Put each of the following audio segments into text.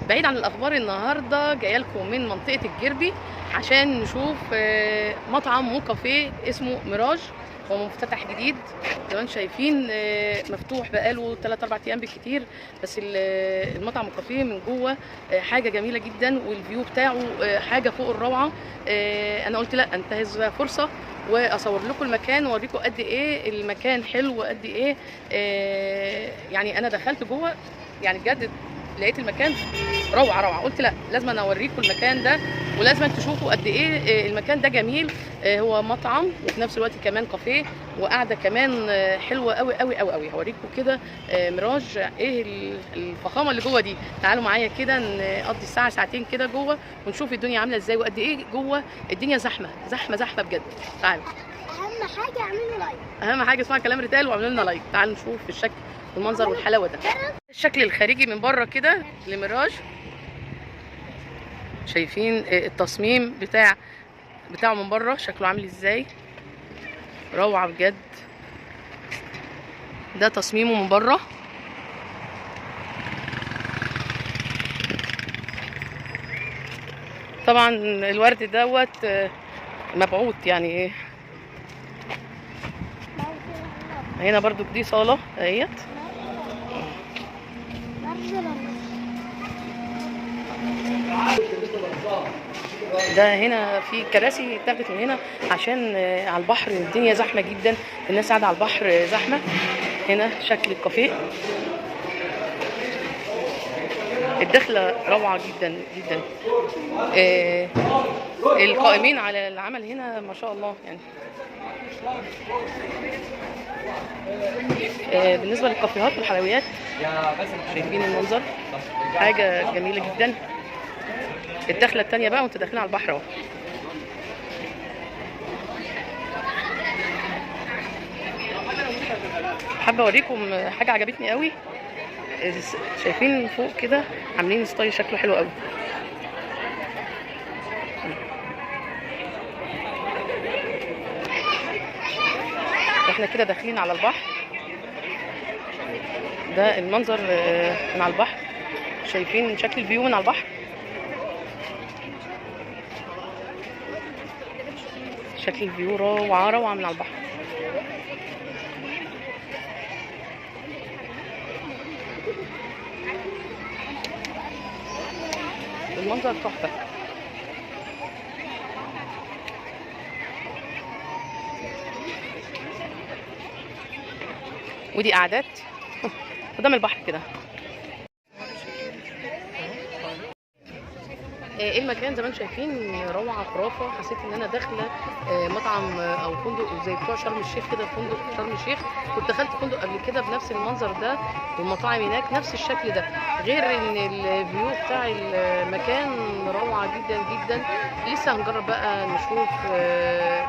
بعيد عن الاخبار، النهارده جاية لكم من منطقة الجربي عشان نشوف مطعم وكافيه اسمه ميراج. هو مفتتح جديد زي ما انتم شايفين، مفتوح بقاله 3 4 ايام بالكتير. بس المطعم والكافيه من جوه حاجة جميلة جدا، وال view بتاعه حاجة فوق الروعة. انا قلت لا انتهز فرصة واصور لكم المكان واوريكم قد ايه المكان حلو وقد ايه. يعني انا دخلت جوه يعني بجد لقيت المكان روعه روعه، قلت لا لازم انا اوريكم المكان ده ولازم تشوفوا قد ايه المكان ده جميل. هو مطعم وفي نفس الوقت كمان كافيه وقاعدة كمان حلوة قوي قوي قوي قوي. هوريكم كده ميراج ايه الفخامة اللي جوه دي. تعالوا معايا كده نقضي ساعة ساعتين كده جوه ونشوف الدنيا عامله ازاي وقد ايه جوه الدنيا زحمة زحمة زحمة بجد. تعالوا، اهم حاجة اعملوا like، اهم حاجة اسمعوا كلام ريتال واعملوا لنا like. تعالوا نشوف الشكل والمنظر والحلاوه ده. الشكل الخارجي من بره كده لميراج، شايفين التصميم بتاعه من بره شكله عامل ازاي، روعه بجد. ده تصميمه من بره. طبعا الورد دوت مبعوث يعني. هنا برضو دي صاله اهيت. ده هنا في كراسي اتاخدت من هنا عشان على البحر الدنيا زحمة جدا، الناس قاعدة على البحر زحمة. هنا شكل الكافيه، الدخلة روعه جدا جدا. القائمين على العمل هنا ما شاء الله يعني. بالنسبة للكافيهات والحلويات شايفين المنظر، حاجة جميلة جدا. الدخلة الثانية بقى وانت داخلين على البحر اهو. حابة اوريكم حاجة عجبتني قوي. شايفين فوق كده عاملين style شكله حلو قوي. احنا كده داخلين على البحر، ده المنظر من على البحر. شايفين شكل ال view من على البحر، شكل ال view روعه روعه من على البحر. المنظر تحفة. ودي قعدات قدام البحر كده. المكان زي ما انتم شايفين روعه خرافه. حسيت ان انا داخله مطعم او فندق زي بتوع شرم الشيخ كده. فندق شرم الشيخ كنت دخلت فندق قبل كده بنفس المنظر ده، والمطاعم هناك نفس الشكل ده، غير ان ال view بتاع المكان روعه جدا جدا. لسه هنجرب بقى نشوف.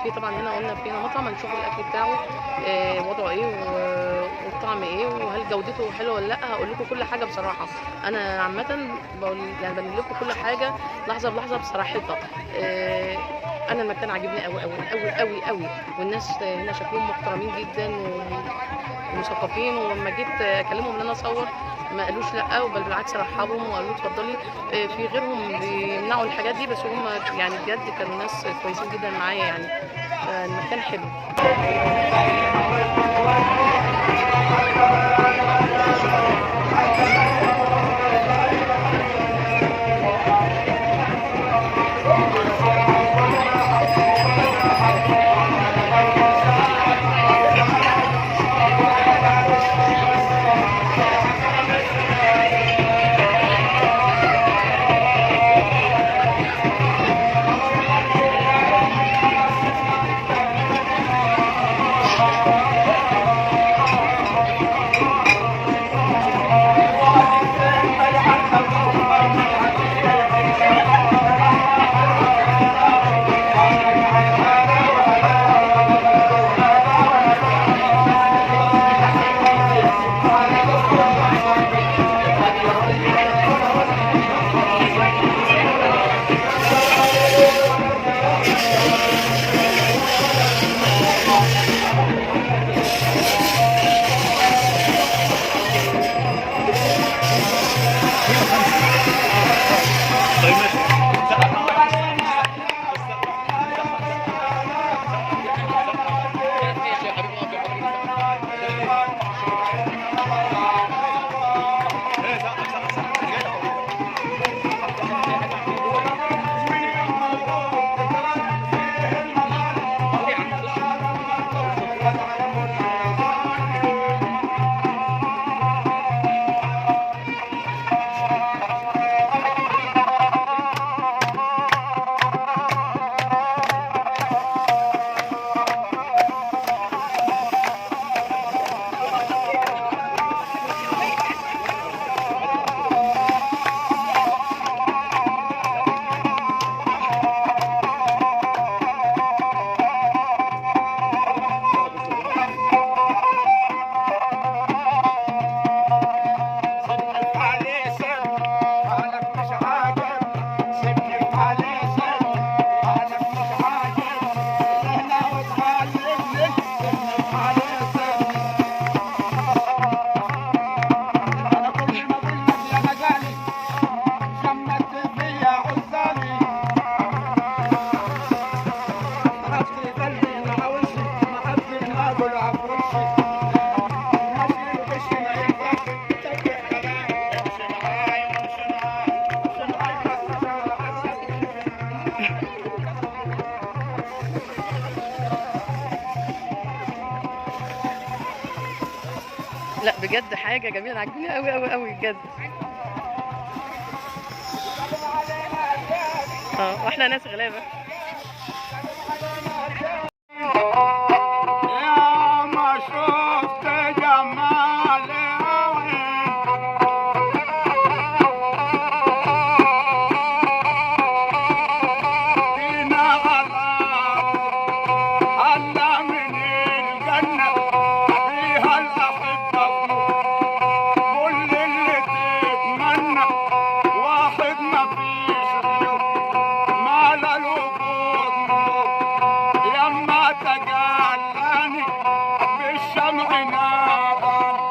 في طبعا هنا قلنا في هنا مطعم، هنشوف الاكل بتاعه وضعه ايه والطعم ايه وهل جودته حلوة ولا لا. هقول لكم كل حاجة بصراحة، انا عامة بقول يعني بنقول لكم كل حاجة لحظة بلحظة بصراحتها. انا المكان عاجبني قوي قوي قوي قوي قوي، والناس هنا شكلهم محترمين جدا ومثقفين. ولما جيت اكلمهم ان انا اصور ما قالوش لا، بل بالعكس رحبوا وقالوا اتفضلي. في غيرهم بيمنعوا الحاجات دي، بس هم يعني بجد كانوا ناس كويسين جدا معايا يعني. فالمكان حلو. بجد حاجة جميلة، عاجبني قوي قوي قوي بجد. واحنا ناس غلابة. يا ما شفت جمال فينا الله من الجنة فيها الأحبة كل اللي تتمنى واحد ما فيش غيره ما له الوجود لما تجلاني بالشمع ناداني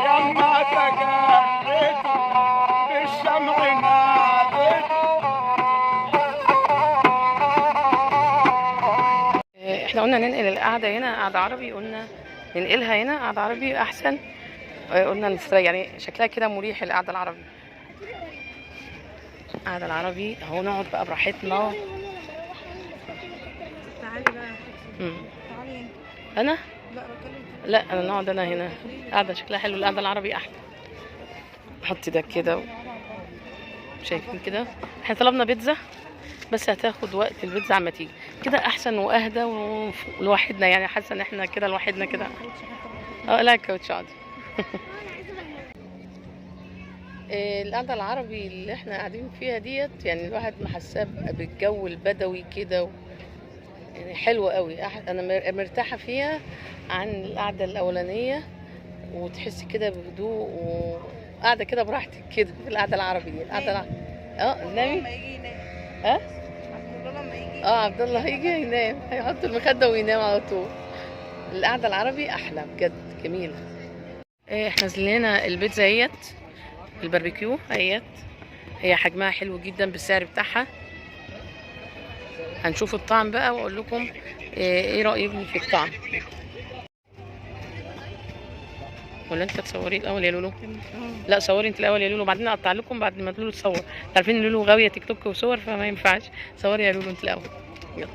يما تجليت بالشمع ناديت. احنا قلنا ننقل القعدة هنا قعدة عربي، قلنا ننقلها هنا قعدة عربي احسن، قلنا نستريح يعني شكلها كده مريح القعدة العربي. القعدة العربي اهو، نقعد بقى براحتنا. تعالي بقى تعالي انت. انا؟ لا بتكلم. لا انا نقعد انا هنا، قاعدة شكلها حلو القعدة العربي احلى. نحط ده كده، شايفين كده؟ احنا طلبنا بيتزا بس هتاخد وقت البيتزا عما تيجي، كده احسن واهدى ولوحدنا يعني، حاسه ان احنا كده لوحدنا كده. لا الكاوتش عادي. القعدة العربي اللي احنا قاعدين فيها ديت يعني الواحد محساه بالجو البدوي كده يعني حلوة قوي. انا مرتاحة فيها عن القعدة الاولانية، وتحسي كده بهدوء وقاعدة كده براحتك كده في القعدة العربي دي. القعدة العربي نامي. لما يجي ينام. عبد الله لما يجي. عبد الله هيجي ينام، هيحط المخدة وينام على طول. القعدة العربي احلى بجد، جميلة. احنا نزلنا البيتزا اهيت، الباربيكيو اهيت، هي حجمها حلو جدا بالسعر بتاعها. هنشوف الطعم بقى واقول لكم ايه رأي ابني في الطعم. ولا انت تصوري الاول يا لولو؟ لا صوري انت الاول يا لولو، بعدين اقطع لكم بعد ما لولو تصور. انتوا عارفين لولو غاويه تيك توك وصور، فما ينفعش. صوري يا لولو انت الاول. يلا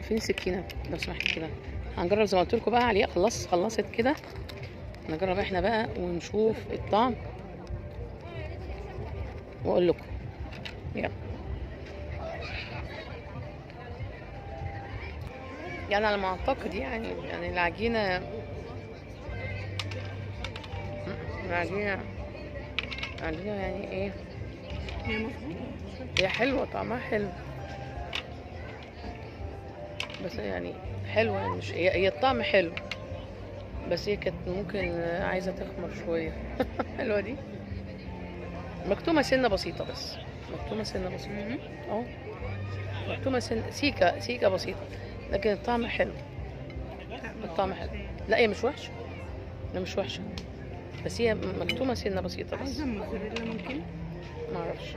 فين السكينة لو سمحت؟ كده هنجرب زي ما قلت لكم بقى عليها. خلاص خلصت كده، نجرب احنا بقى ونشوف الطعم واقول لكم. يلا يعني على ما اعتقد يعني العجينة العجينة يعني ايه، هي مظبوطة، هي حلوة، طعمها حلو، بس يعني حلوة يعني مش هي الطعم حلو، بس هي كانت ممكن عايزه تخمر شوية. حلوة دي، مكتومة سنة بسيطة، بس مكتومة سنة بسيطة اهو، مكتومة سنة سيكه سيكه بسيطة، لكن الطعم حلو. الطعم حلو. لا هي مش وحشة، لا مش وحشة، بس هي مكتومة سنة بسيطة بس. عايزه موتزاريلا ممكن؟ معرفش.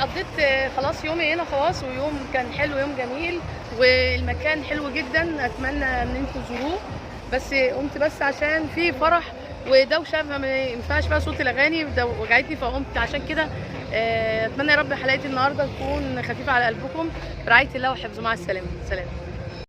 قضيت خلاص يومي هنا خلاص، ويوم كان حلو، يوم جميل، والمكان حلو جدا، اتمنى ان انتوا تزوروه. بس قمت بس عشان في فرح ودوشه، فما ينفعش بقى صوت الاغاني وجعتني، فقمت عشان كده. اتمنى يا رب حلقة النهارده تكون خفيفة على قلبكم. برعاية الله وحفظه، مع السلامة. سلام.